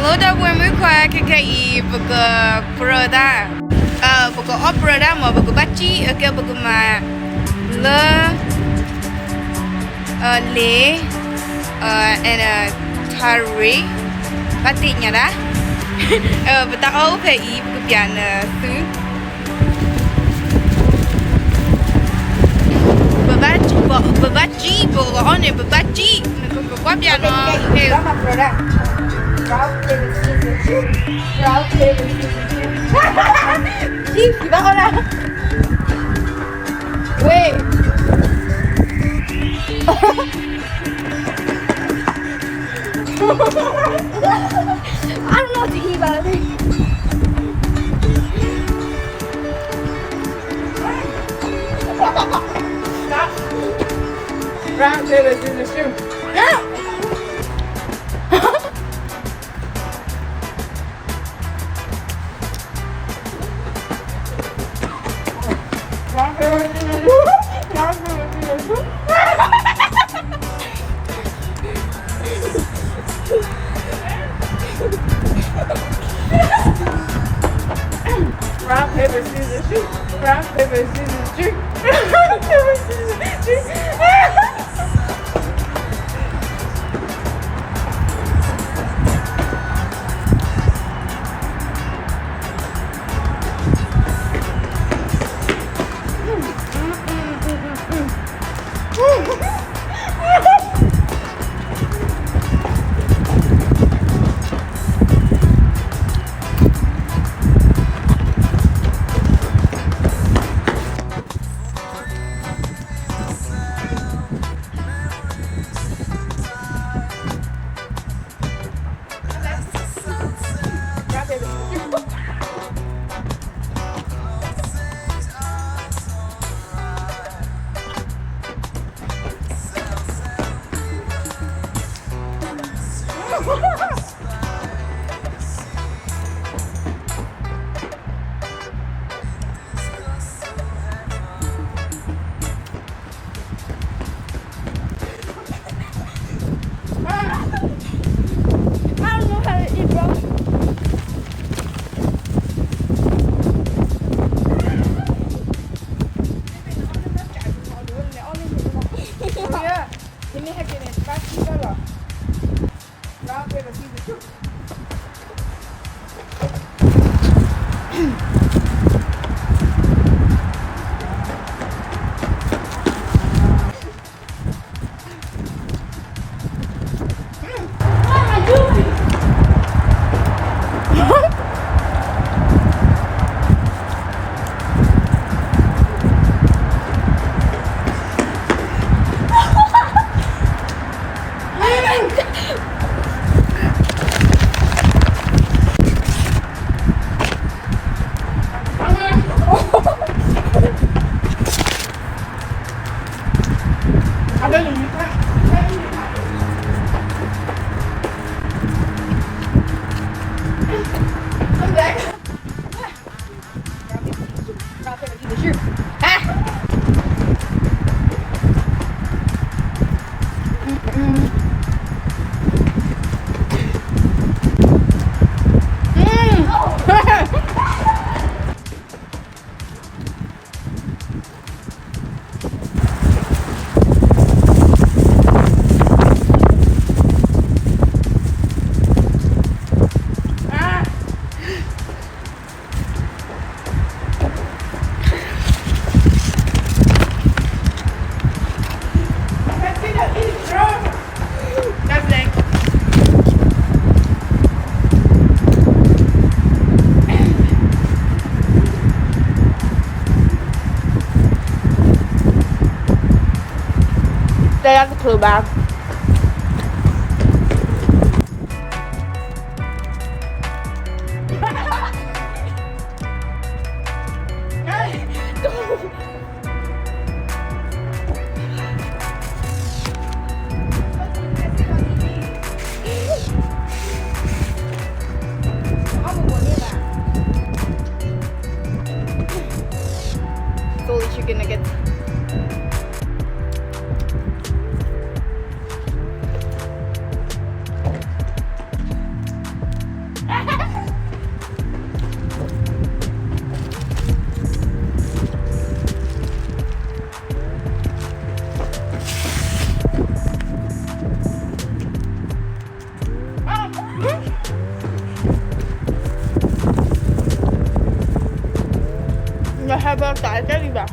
Hello ဒီပုၢ်ဝဲၢ်မုၣ်ခွါ ခဲခဲအံၤ ပကပြၢတၢ်, ပကအီၣ်ပြၢတၢ်မး ပကဘၣ်စံၣ်အကဲ ပကမၤလၢ လ့ and ထါရ့ ဘၣ်သ့ၣ်ညါဒၣ်, ပတၢ်အီၣ်အိၣ်ဖဲအံၤ ပကပျးနသု ပဘၣ်စံၣ် ပကအီၣ်န့ၣ် ပဘၣ်စံၣ်, ပကကွၢ်ပျးနီၤ, brown paper scissors shoot, brown paper scissors shoot, စံၣ် ဘၣ်အီၣ်ဒၣ်, ဝ့ၢ် I don't know what to eat, but I think brown paper scissors shoot. Rock, paper, scissors, shoot. Rock, paper, scissors, shoot. Rock, paper, scissors, shoot. I don't know how to eat, bro.တဲဒၣ်တချုးဘၣ်. Solely chicken nuggets. ဘၣ်တၢ်ကဲလံဘၣ်.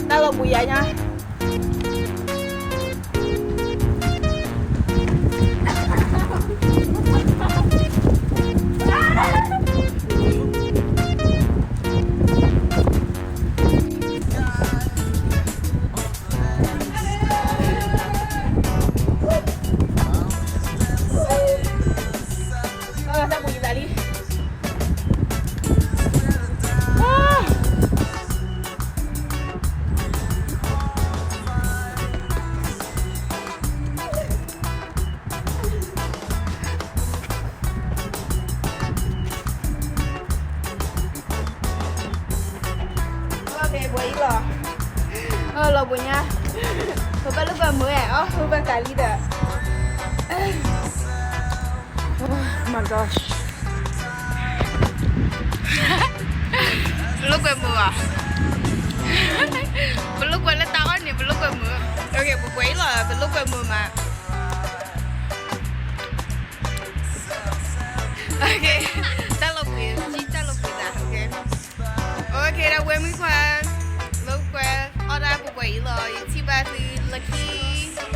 တၢ်လီၤဘှံးယၤညါ တၢ်ဘှံးယၤလံ လီၤဘှံးအံၤလီၤ, လီၤဘှံးညါ, ပဘၣ်လိာ်ကွဲမုာ်ဝဲ, အီၣ်ဟူဘၣ်ကးလံဒီး, my gosh, ပလိာ်ကွဲမုာ်ဘၣ်, ပလိာ်ကွဲလၢတၢ်အီၣ်န့ၣ် ပလိာ်ကွဲမုာ်, ပဘှံးအံၤလီၤ ပလိာ်ကွဲမုာ်မး. Okay, တၢ်လီၤဘှံး, တၢ်လီၤဘှံးသး, okay, okay, ဒီးဝဲမုၣ်ခွါ, လိာ်ကွဲ, အီၣ်ဒၣ်ပှဲၤပှဲၤအံၤလီၤ, ယထံၣ်ဘၣ်သုလၢခံ.